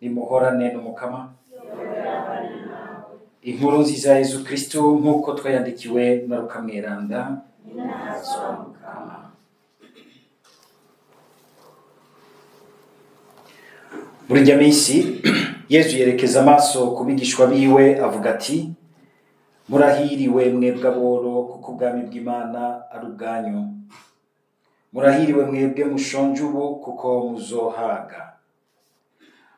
Nimuhorane n'Umukama. Inkuru nziza ya Yezu Kristo nk'uko twayandikiwe na Luka Mweranda. Muri irya minsi Yezu yerekeza amaso ku bigishwa biwe avuga ati: murahiriwe mwebwe aboro, kuko ubwami bw'Imana ari ubwanyu. Murahiriwe mwebwe mushonje ubu, kuko muzohaga.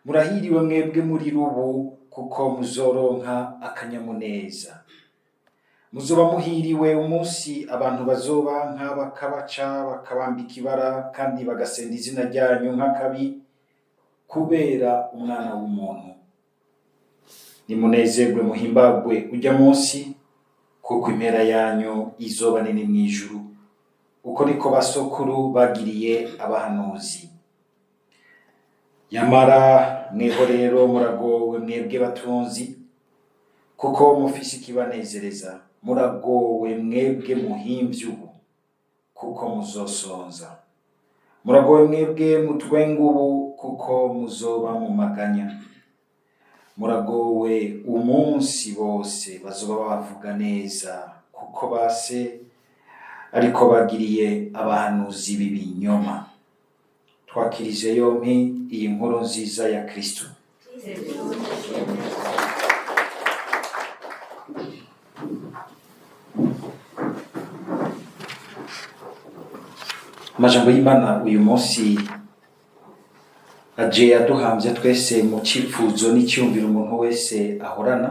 Murahiriwe mwebwe murira ubu, kuko muzoronka akanyamuneza. Muzoba muhiriwe umunsi abantu bazobanka bakabaca bakabambika ibara kandi bagasenda izina ryanyu nk'akabi, kubera Umwana w'umuntu. Nimunezerwe muhimbagwe urya munsi, kuko impera yanyu izoba nini mw'ijuru. Uko niko basokuru bagiriye abahanuzi. Yamara mweho rero muragowe mwebwe batunzi, kuko mufise ikibanezereza. Muragowe mwebwe muhimvye ubu, kuko muzosonza. Muragowe mwebwe mutwenga ubu, kuko muzoba mu maganya. Muragowe umunsi bose bazoba bavuga neza, kuko base ariko bagiriye abahanuzi b'ibinyoma. Twakirije yompi iyi nkuru nziza ya Kristo. Amajambo y'Imana uyu munsi aje aduhamvya twese mu cipfuzo n'iciyumviro umuntu wese ahorana,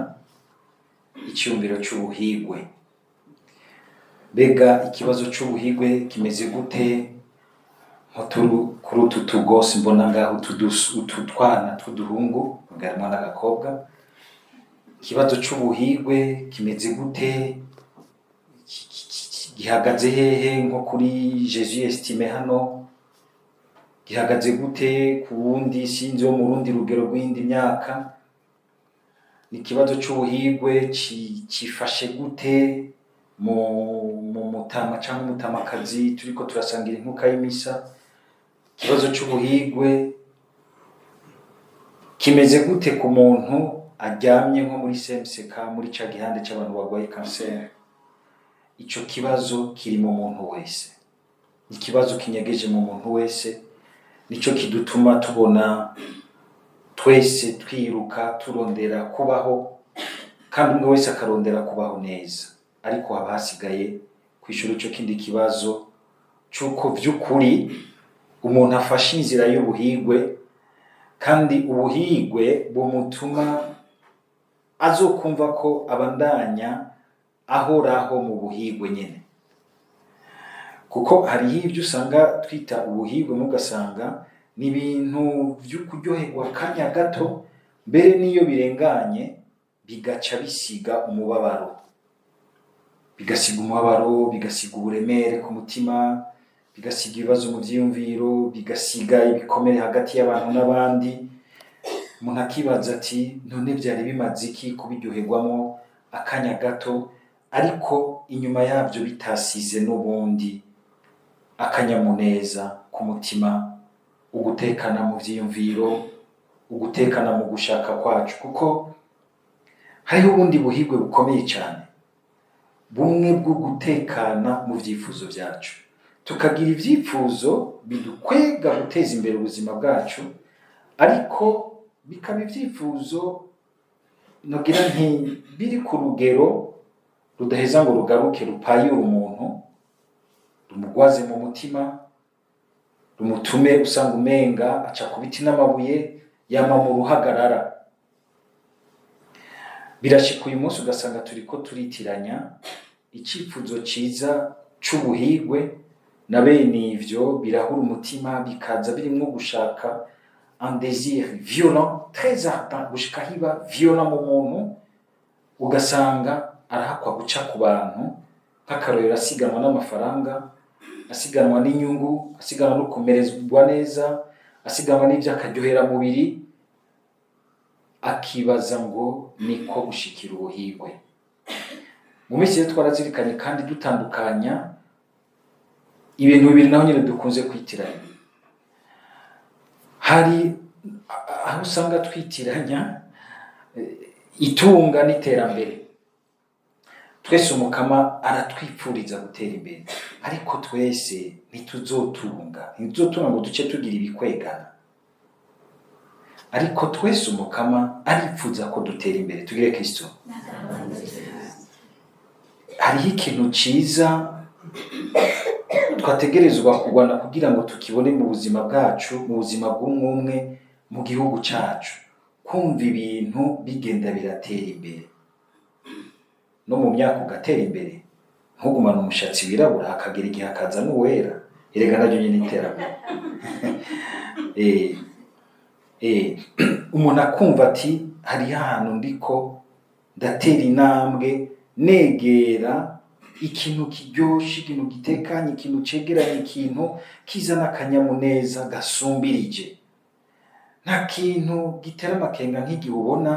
iciyumviro c'ubuhigwe. Mbega ikibazo c'ubuhigwe kimeze gute? Kuri utu tugose mbona ngaho utu twana tw'uduhungu, harimwo n'agakobwa. Ikibazo c'ubuhigwe kimeze gute? Gihagaze hehe nko kuri Jésus Estime hano? Gihagaze gute ku wundi sinzi wo mu rundi rugero rw'iyindi myaka? Ni ikibazo c'ubuhigwe cifashe gute mu mutama canke umutamakazi turiko turasangira inkuka y'imisa? Ikibazo c'ubuhigwe kimeze gute ku muntu aryamye nko muri CMCK, muri ca gihande c'abantu barwaye kanseri? Ico kibazo kiri mu muntu wese, ikibazo kinyegeje mu muntu wese, nico kidutuma tubona twese twiruka turondera kubaho, kandi umwe wese akarondera kubaho neza. Ariko haba hasigaye kwishura ico kindi kibazo c'uko vy'ukuri umuntu afashe inzira y'ubuhigwe, kandi ubuhigwe bumutuma azokumva ko abandanya ahoraho mu buhigwe nyene. Kuko hariho ivyo usanga twita ubuhigwe, mugasanga ni ibintu vyo kuryoherwa akanya gato, mbere n'iyo birenganye bigaca bisiga umubabaro, bigasiga umubabaro, bigasiga uburemere ku mutima, bigasiga ibibazo mu vyiyumviro, bigasiga ibikomere hagati y'abantu n'abandi. Umuntu akibaza ati none vyari bimaze iki kubiryoherwamo akanya gato, ariko inyuma yavyo bitasize n'ubundi akanyamuneza ku mutima, ugutekana mu vyiyumviro, ugutekana mu gushaka kwacu. Kuko hariho ubundi buhigwe bukomeye cane, bumwe bwo gutekana mu vyifuzo vyacu, tukagira ivyifuzo bidukwega guteza imbere ubuzima bwacu, ariko bikaba ivyifuzo nogira nti biri ku rugero rudaheza ngo rugaruke rupayure umuntu, rumugwaze mu mutima, rumutume usanga umenga aca ku biti n'amabuye, yama mu ruhagarara. Birashika uyu munsi ugasanga turiko turitiranya icifuzo ciza c'ubuhigwe na bene ivyo birahura umutima, bikaza birimwo gushaka un désir violent, très ardent, gushika hiba violent mu muntu, ugasanga arahakwa guca ku bantu nk'akarorero, asiganwa n'amafaranga, asiganwa n'inyungu, asiganwa no kumererwa neza, asiganwa n'ivyo akaryohera mubiri, akibaza ngo niko gushikira ubuhigwe. Mu minsi rero twarazirikanye kandi dutandukanya ibintu bibiri naho nyene dukunze kwitiranya. Hari Aho usanga twitiranya itunga n'iterambere. Twese Umukama aratwipfuriza gutera imbere, ariko twese ntituzotunga ngo duce tugira ibikwegana. Ariko twese Umukama aripfuza ko dutera imbere. Tugire Kristo. Hariho ikintu ciza twategerezwa kurwana kugira ngo tukibone mu buzima bwacu, mu buzima bw'umwumwe, mu gihugu cacu. Kumva ibintu bigenda biratera imbere, no mu myaka ugatera imbere, ntugumane umushatsi wirabura, hakagera igihe hakaza n'uwera. Erega naryo nyene iterambere. Umuntu akumva ati hariho ahantu ndiko ndatera intambwe negera ikintu kiryoshe, ikintu gitekanye, ikintu cegeranye, ikintu kizana akanyamuneza gasumbirije. Nta kintu gitera amakenga nk'igihe ubona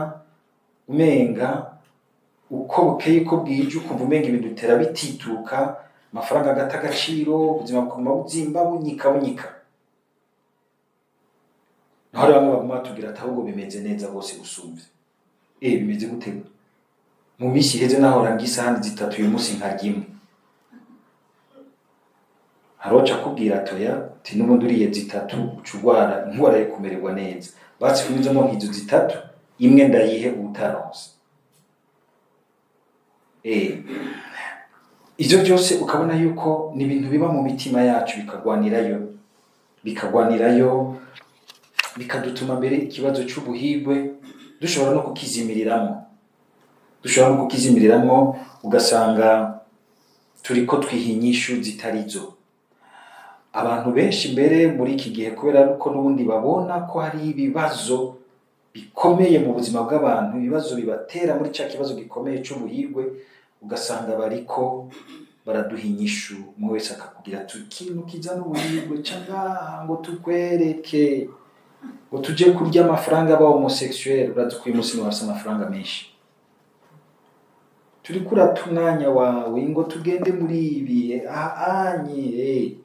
umenga uko bukeye uko bwije, ukumva umenga ibintu bitera bitituka, amafaranga agata agaciro, ubuzima bukaguma buzimba bunyika bunyika. Naho hari bamwe baguma batubwira ati ahubwo bimeze neza rwose gusumvya. Bimeze gute? Mu minsi iheze nahora ndya isahani zitatu, uyu munsi nkarya imwe. Haroca akubwira ati oya, ati n'ubundi uriye zitatu uca urwara ingwara yo kumererwa neza. Basi funyuzemo nk'izo zitatu, imwe ndayihe uwutaronse. Ivyo byose ukabona yuko ni ibintu biba mu mitima yacu, bikagwanirayo, bikadutuma mbere ikibazo c'ubuhigwe dushobora no kukizimiriramwo, ugasanga turiko twiha inyishu zitarizo. Abantu benshi mbere muri iki gihe, kubera yuko n'ubundi babona ko hari ibibazo bikomeye mu buzima bw'abantu, ibibazo bibatera muri ca kibazo gikomeye c'ubuhigwe, ugasanga bariko baraduha inyishu. Umwe wese akakubwira ati ikintu kizana ubuhigwe ca ngaha ngo tukwereke, ngo tuje kurya amafaranga aba homosexuel. Urazi ko uyu munsi niwe bafise amafaranga menshi, turiko urata umwanya wawe ngo tugende muri ibi anye,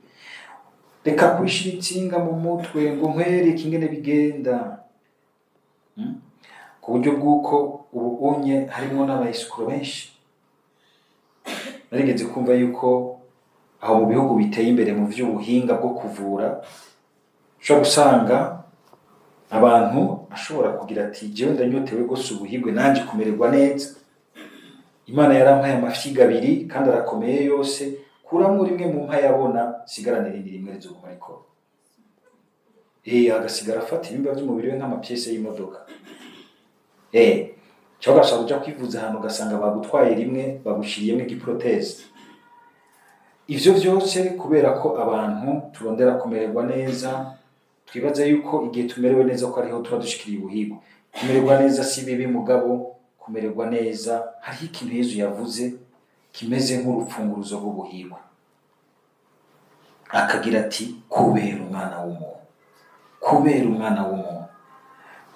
reka kwishira intsinga mu mutwe ngo nkwereke ingene bigenda. Ku buryo bw'uko ubu unye harimwo n'abayisikuro benshi. Narigeze kumva yuko aho mu bihugu biteye imbere mu vy'ubuhinga bwo kuvura, ushobora gusanga abantu ashobora kugira ati jewe ndanyotewe rwose ubuhigwe, nanje kumererwa neza, Imana yarampaye amafyigo abiri kandi arakomeye yose, kuramwo rimwe mu mpa yabona, sigarane irindi rimwe rizoguma rikora. Agasigara afata ibihimba vy'umubiri we nk'amapiyese y'imodoka. Cyangwa ugashaka kuja kwivuza ahantu ugasanga bagutwaye rimwe bagushiriyemwo igiproteze. Ivyo vyose kubera ko abantu turondera kumererwa neza, twibaza yuko igihe tumerewe neza ko ariho tuba dushikiriye ubuhigwe. Kumererwa neza si bibi, mugabo kumererwa neza hariho ikintu Yezu yavuze kimeze nk'urupfunguruzo rw'ubuhigwe. Akagira ati kubera umwana w'umuntu, kubera umwana w'umuntu.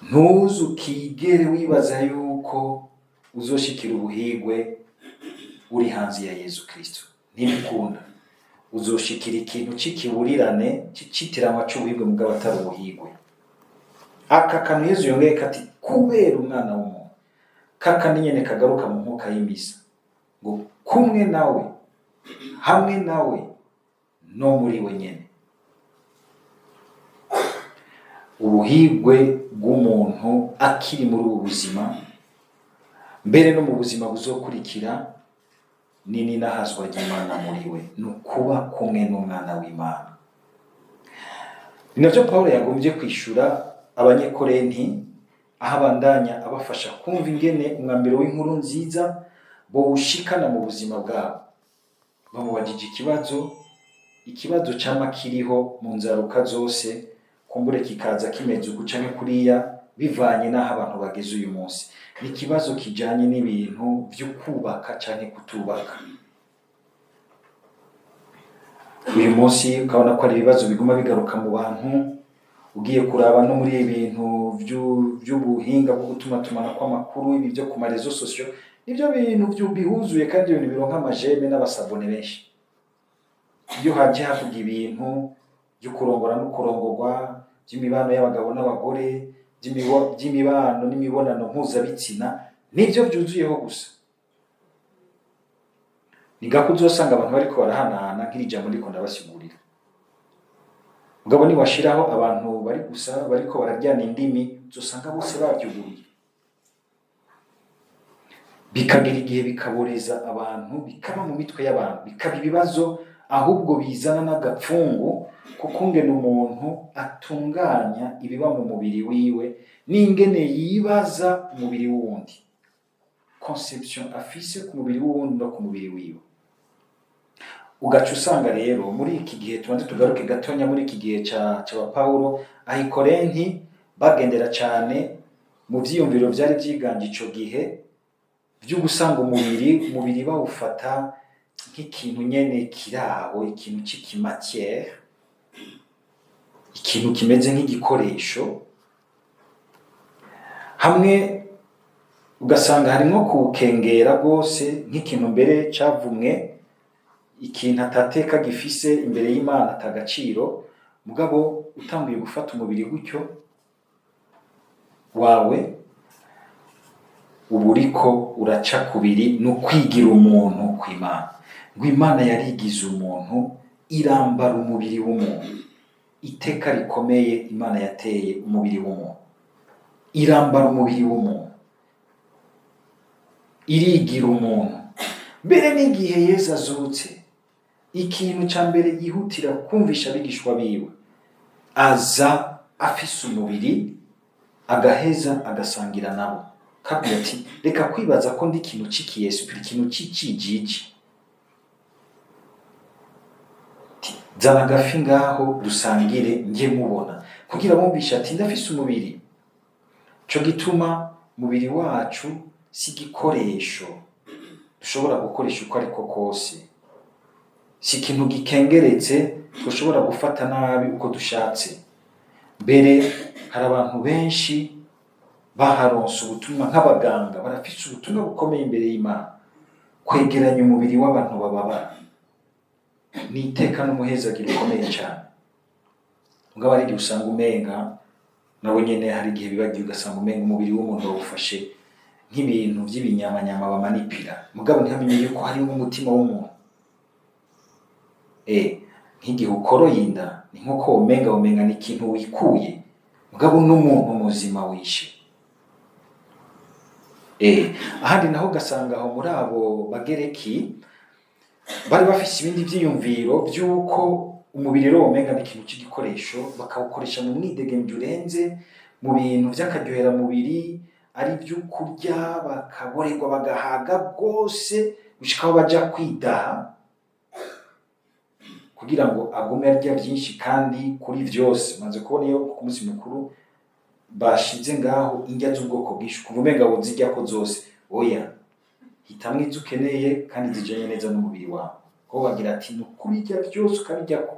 Ntuzukigere wibaza yuko uzoshikira ubuhigwe uri hanze ya Yezu Kristo. Ntibikunda. Uzoshikira ikintu c'ikiburirane, c'icitiranwa c'ubuhigwe mugabo atari ubuhigwe. Aka kantu Yezu yongeyeko ati kubera umwana w'umuntu, kakandi nyene kagaruka mu nkuka y'imisa, ngo kumwe nawe, hamwe nawe, no muri we nyene. Ubuhigwe bw'umuntu akiri muri ubu buzima, mbere no mu buzima buzokurikira, ni ninahazwa ry'Imana muri we, ni ukuba kumwe n'umwana w'Imana. Ni navyo Pawulo yagombye kwishura abanyekorenti, aho abandanya abafasha kumva ingene umwambaro w'inkuru nziza bowushikana mu buzima bwabo. Bamubajije ikibazo cama kiriho mu nzaruka zose, kumbure kikaza kimeze uku canke kuriya, bivanye n'aho abantu bageze uyu munsi. Ni ikibazo kijanye n'ibintu vyo kubaka canke kutubaka. Uyu munsi ukabona ko ari ibibazo biguma bigaruka mu bantu, ugiye kuraba no muri ibintu vy'ubuhinga bwo gutumatumana kw'amakuru, ibi vyo ku marezo sosiyo, nivyo bintu bihuzuye kandi ibintu bironka amajeme n'abasabone benshi. Iyo haje havuga ibintu vyo kurongora no kurongorwa, vy'imibano y'abagabo n'abagore, by'imibano n'imibonano mpuzabitsina nivyo vyuzuyeho gusa. Ni gako uzosanga abantu bariko barahanahana nk'iri jambo ndiko ndabasigurira. Mugabo niwashiraho abantu bari gusa bariko bararyana indimi, uzosanga bose bavyuguruye, bikagira igihe bikaboreza abantu, bikaba mu mitwe y'abantu, bikaba ibibazo ahubwo bizana n'agapfungu, kuko ingene umuntu atunganya ibiba mu mubiri wiwe n'ingene yibaza umubiri w'uwundi, conception afise ku mubiri w'uwundi no ku mubiri wiwe. Ugaca usanga rero muri iki gihe, tubanze tugaruke gatonya muri iki gihe ca ba Pawulo aho i Korenti, bagendera cane mu vyiyumviro vyari vyiganje ico gihe vyo gusanga umubiri bawufata nk'ikintu nyene kiraho, ikintu c'iki matière, ikintu kimeze nk'igikoresho. Hamwe ugasanga harimwo kuwukengera rwose nk'ikintu mbere cavumwe, ikintu atateka gifise imbere y'Imana, atagaciro. Mugabo utanguye gufata umubiri gutyo wawe, uba uriko uraca kubiri ni ukwigira umuntu kw'Imana. Ngo Imana yarigize umuntu, irambara umubiri w'umuntu. Iteka rikomeye Imana yateye umubiri w'umuntu, irambara umubiri w'umuntu, irigira umuntu. Mbere n'igihe Yesu azutse, ikintu ca mbere yihutira kumvisha abigishwa biwe, aza afise umubiri, agaheza agasangira nabo, kabwira ati: "Reka kwibaza ko ndi ikintu c'iki esprit, ikintu c'icijiji. Zana agafi ngaho dusangire, nge mubona," kugira bumvishe ati: "Ndafise umubiri." Ico gituma umubiri wacu si igikoresho dushobora gukoresha uko ariko kose, si ikintu gikengeretse dushobora gufata nabi uko dushatse. Mbere hari abantu benshi baharonse ubutumwa, nk'abaganga barafise ubutumwa bukomeye imbere y'Imana. Kwegeranya umubiri w'abantu bababara ni iteka n'umuhezagiro ukomeye cyane. Mugabo hari igihe usanga umenga nabo nyene, hari igihe bibagiye, ugasanga umenga umubiri w'umuntu bawufashe nk'ibintu vy'ibinyamanyama bamanipira, mugabo ntibamenye yuko harimo umutima w'umuntu. Nk'igihe ukoroye inda, ni nk'uko womenga ni ikintu wikuye, mugabo n'umuntu muzima wishe. Ahandi naho ugasanga aho muri abo Bagereki bari bafise ibindi vyiyumviro vy'uko umubiri rero womenga ni ikintu c'igikoresho, bakawukoresha mu mwidegemvyo urenze, mu bintu vy'akaryoheramubiri, ari ivyo kurya, bakaborerwa, bagahaga rwose gushika aho baja kwidaha kugira ngo agume arya vyinshi. Kandi kuri vyose maze kubona, iyo ku munsi mukuru bashize ngaho indya z'ubwoko bwinshi, kuva umenga woziryako zose. Oya, hitamwo izo ukeneye kandi zijanye neza n'umubiri wawe. Kuko bagira ati: "Ni ukubirya vyose ukabiryako,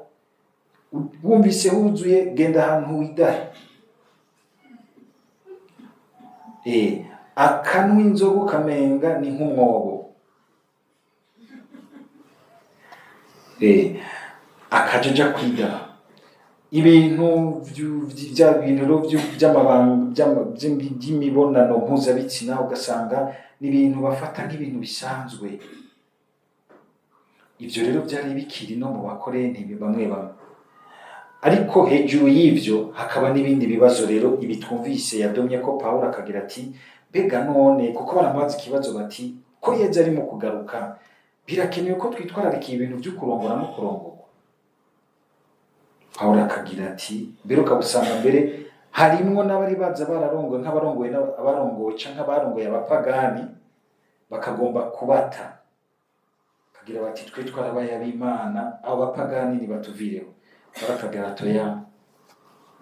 wumvise huzuye, genda ahantu widahe." Akanwa inzoga ukamenga ni nk'umwobo, akaja aja kwidaha. Ibintu vya bintu rero vy'amabanga vy'imibonano mpuzabitsina, ugasanga ni ibintu bafata nk'ibintu bisanzwe. Ivyo rero vyari bikiri no mu Bakorenti bamwe bamwe. Ariko hejuru y'ivyo hakaba n'ibindi bibazo rero, ibi twumvise yadomye ko Pawulo akagira ati: "Mbega none," kuko baramubaza ikibazo bati: "Ko Yezu ari mu kugaruka, birakenewe ko twitwararika ibintu vyo kurongora no kurongorwa?" Pawulo akagira ati, mbere ukabusanga mbere harimwo n'abari baza bararongowe, nk'abarongowe abarongowe canke abarongoye abapagani, bakagomba kubata, kagira bati: "Twe twarabaye ab'Imana, abo bapagani nibatuvireho." Barakagira ati: "Oya,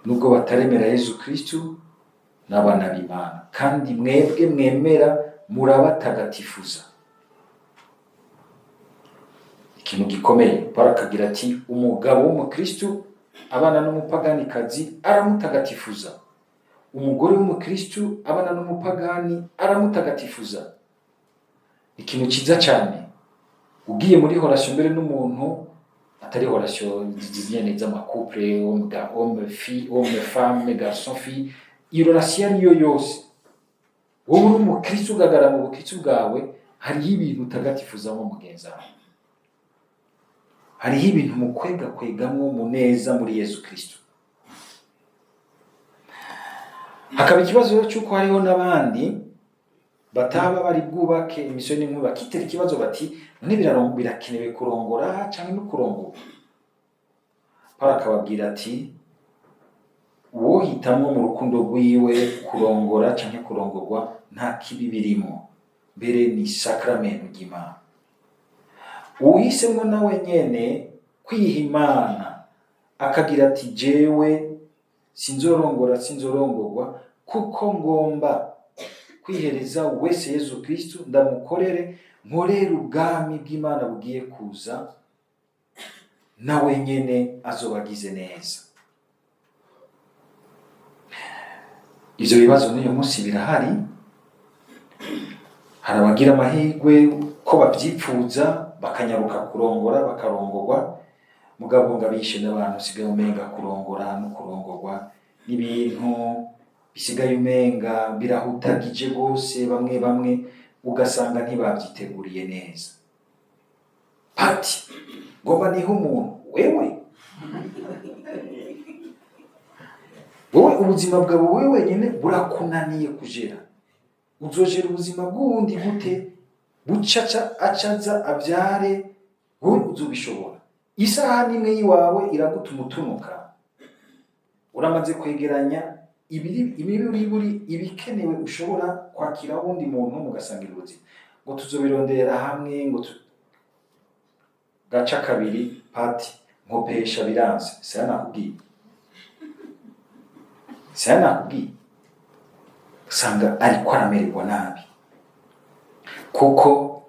nubwo bataremera Yezu Kristu, n'abana b'Imana, kandi mwebwe mwemera murabatagatifuza." Ikintu gikomeye, barakagira ati: "Umugabo w'umukristu abana n'umupaganikazi aramutagatifuza, umugore w'umukristu abana n'umupagani aramutagatifuza." Ikintu ciza cane. Ugiye muri relation mbere n'umuntu, atari relation nyene z'ama couple, homme homme fille, homme femme, garçon fille, Iyo relation ariyo yose, wowe uri umukristo ugagara mu bukristo bwawe, hariho ibintu utagatifuzamo mugenzi wawe, hariho ibintu mukwega kwegamwo mu neza muri Yesu Kristo. Hakaba ikibazo rero cy'uko hariho n'abandi bataba bari bwubake imisoro n'inkumi, bakitera ikibazo bati none birakenewe kurongora cyangwa no kurongorwa. Pawulo akababwira ati uwohitamwo mu rukundo rwiwe kurongora cyangwa kurongorwa nta kibi birimo, mbere ni sakramento ry'Imana. Uhisemo nawe nyene kwiha Imana akagira ati jewe sinzorongora sinzorongorwa kuko ngomba kwihereza wese Yezu Kristo, ndamukorere, nkorere ubwami bw'Imana bugiye kuza, nawe nyene azobagize neza. Ivyo bibazo n'uyu munsi birahari. Hari abagira amahirwe ko bavyipfuza bakanyaruka kurongora bakarongorwa, mugabo ngo abishe n'abantu usigaye umenga kurongora no kurongorwa n'ibintu bisigaye umenga birahutagije rwose, bamwe bamwe ugasanga ntibavyiteguriye neza. Pati ngomba nihe umuntu, wewe wowe ubuzima bwawe wewe wenyine burakunaniye kujera, uzojera ubuzima bw'uwundi gute? Bucaca acaza abyare, wowe uzobishobora? Isaha n'imwe yiwawe iragutuma utunuka. Uramaze kwegeranya ibiburi ibikenewe ushobora kwakira wundi muntu mugasangira ubuzima, ngo tuzobirondera hamwe, ngo gaca kabiri pati nkopesha biranze. Saya nakubwiye, saya nakubwiye, usanga ariko aramererwa nabi kuko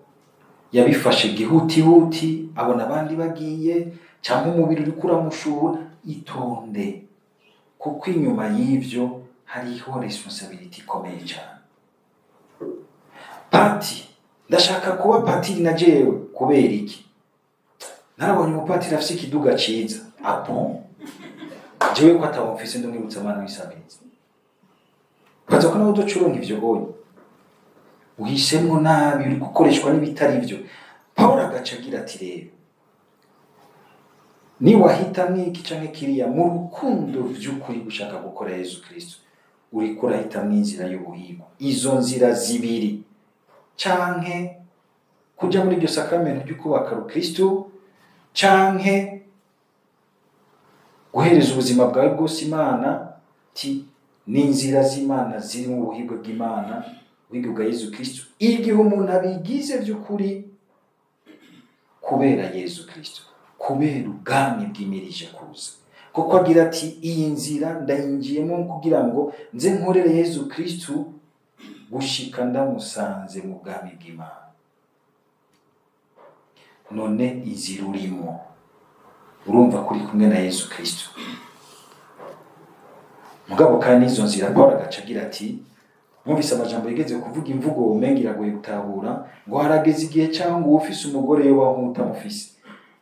yabifashe gihutihuti, abona abandi bagiye cyangwa umubiri uriko uramushura. Itonde, kuko inyuma y'ivyo hariho responsability ikomeye cyane. Pati ndashaka kuba patiri na jewe, kubera iki? Narabonye umupatiri afise ikiduga ciza. Ah bon? Jewe ko atabumfise ndumwibutsa amana w'isamirizi. Baza ko nawe uzocuronka ivyo goye. Uhisemwo nabi, uri gukoreshwa n'ibitari vyo. Pawulo agaca agira ati rero niwahitamwo iki canke kiriya mu rukundo vy'ukuri gushaka gukora Yesu Kristo, uriko urahitamwo inzira y'ubuhigo. Izo nzira zibiri, canke kuja muri iryo sakramento ry'ukubaka Kristo, canke guhereza ubuzima bwawe bwose Imana, ti ni inzira z'Imana ziri mu buhigo bw'Imana, ubuhigo bwa Yesu Kristo. Igihe umuntu abigize vy'ukuri kubera Yesu Kristo, kubera ubwami bwimirije kuza, kuko agira ati iyi nzira ndayinjiyemo kugira ngo nze nkorere Yesu Kristo gushika ndamusanze mu bwami bw'Imana. None inzira urimo urumva kuri kumwe na Yesu Kristo. Mugabo kandi izo nzira Paul agaca agira ati mwumvise amajambo yigeze kuvuga, imvugo umenga iragoye gutahura, ngo harageze igihe cyangwa ngo ufise umugore yoba nk'utamufise.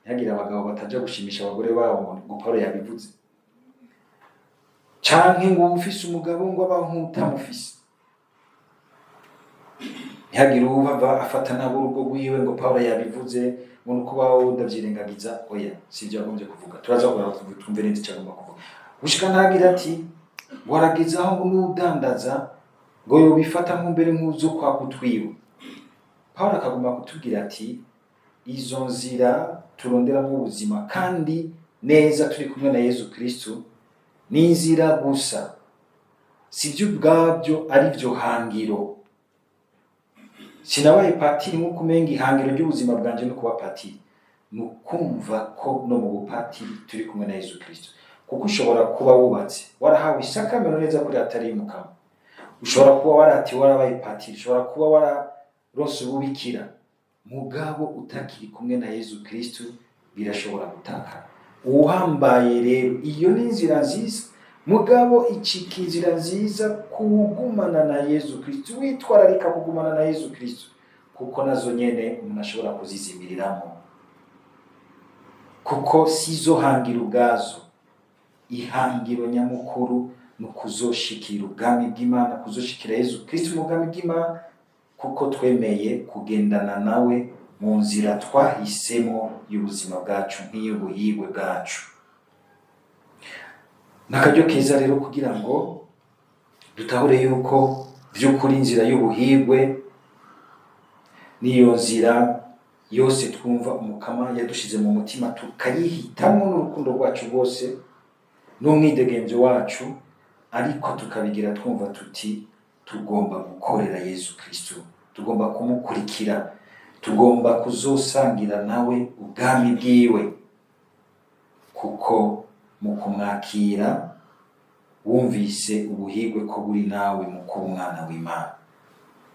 Ntihagire abagabo bataja gushimisha abagore babo ngo Paul yabivuze, canke ngo ufise umugabo ngo aba nk'utamufise. Ntihagire uwuba afata nabi urugo rwiwe ngo Paul yabivuze, ngo nuko bawo ndavyirengagiza. Oya, sivyo yagombye kuvuga. Turaza twumve neza ico agomba kuvuga. Gushika ntagira ati ngo harageze aho ngo n'udandaza ngo yobifata nk'umbere nk'uzo kwa kutwiwe. Paul akagomba kutubwira ati izo nzira turonderamwo ubuzima kandi neza turi kumwe na Yesu Kristo ni inzira gusa, sivyo ubwabyo ari byo hangiro. Sinabaye patiri nk'uko umenga ihangiro ry'ubuzima bwanje no kuba patiri, ni ukumva ko no mu bupatiri turi kumwe na Yesu Kristo. Kuko ushobora kuba wubatse warahawe isakameno neza kuri atari y'umukama, ushobora kuba warati warabaye patiri, ushobora kuba wararonse ububikira, mugabo utakiri kumwe na Yesu Kristo birashobora gutakara. Uhambaye rero iyo ni inzira nziza, mugabo icika inzira nziza kugumana na Yesu Kristo, witwararika kugumana na Yesu Kristo, kuko nazo nyene umuntu ashobora kuzizimiriramo, kuko sizo hangiro ubwazo. Ihangiro nyamukuru Ni ukuzoshikira ubwami bw'Imana, kuzoshikira Yezu Kristo mu bwami bw'Imana, kuko twemeye kugendana nawe mu nzira twahisemo y'ubuzima bwacu nk'iy'ubuhigwe bwacu. Ni akaryo keza rero kugira ngo dutahure yuko vy'ukuri inzira y'ubuhigwe n'iyo nzira yose twumva Umukama yadushize mu mutima, tukayihitamwo n'urukundo rwacu rwose n'umwidegemvyo wacu, ariko tukabigira twumva tuti tugomba gukorera Yezu Kristo, tugomba kumukurikira, tugomba kuzosangira nawe ubwami bwiwe, kuko mu kumwakira wumvise ubuhigwe ko buri nawe mu kuba umwana w'Imana,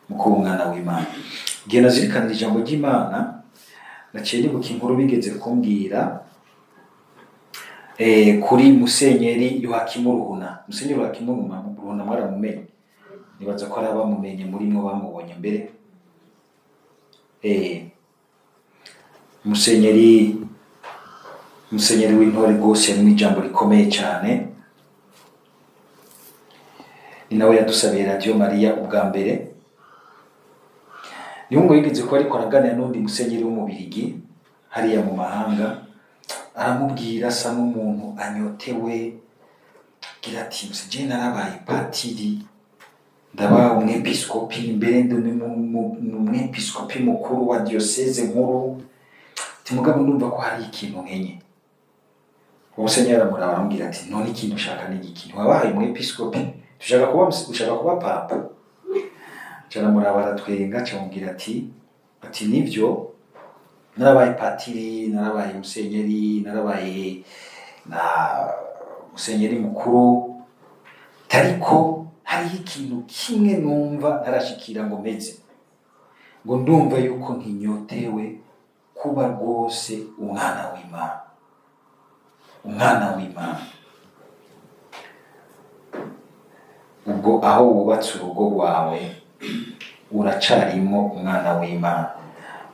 mu kuba umwana w'Imana. Igihe nazirikanira ijambo ry'Imana, naciye nibuka inkuru bigeze kumbwira kuri Musenyeri Yohakimu Ruhuna. Musenyeri Yohakimu Ruhuna mwaramumenye, nibaza ko ari abamumenye muri mwe bamubonye mbere. Musenyeri w'intore rwose, yarimwo ijambo rikomeye cane. Ni nawe yadusabiye Radio Maria ubwa mbere. Niwe ngo yigeze kuba ariko araganira n'undi musenyeri w'umubirigi hariya mu mahanga, aramubwira asa n'umuntu anyotewe, agira ati je narabaye patiri, ndaba umwepiskopi, mbere ndi umwepiskopi mukuru wa diocese nkuru, ati mugabo ndumva ko hari ikintu nkenye. Musenyeri aramuraba aramubwira ati none ikintu ushaka ni igiki? Ntiwabaye umwepiskopi, ushaka kuba papa? Aramuraba aratwenga, acamubwira ati nivyo, narabaye patiri, narabaye musenyeri, narabaye na musenyeri mukuru, ariko hariho ikintu kimwe numva ntarashikira ngo meze, ngo ndumva yuko nkinyotewe kuba rwose umwana w'Imana, umwana w'Imana. Ubwo aho wubatse urugo rwawe uracarimwo umwana w'Imana.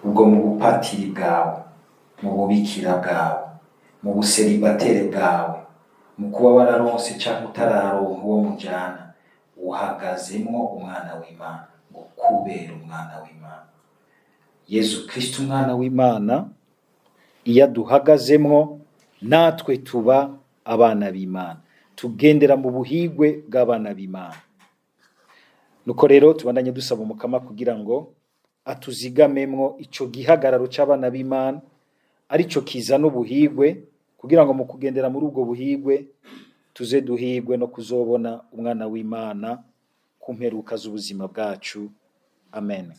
Ubwo mu bupatiri bwawe, mu bubikira bwawe, mu buseribatere bwawe, mu kuba wararonse canke utararonka uwo mujana, uhagazemwo umwana w'Imana, ngo kubera umwana w'Imana. Yezu Kristo umwana w'Imana iyo aduhagazemwo, natwe tuba abana b'Imana, tugendera mu buhigwe bw'abana b'Imana. Nuko rero tubandanye dusaba Umukama kugira ngo atuzigamemwo ico gihagararo c'abana b'Imana, arico kizana ubuhigwe, kugira ngo mu kugendera muri ubwo buhigwe tuze duhigwe no kuzobona umwana w'Imana ku mperuka z'ubuzima bwacu. Amen.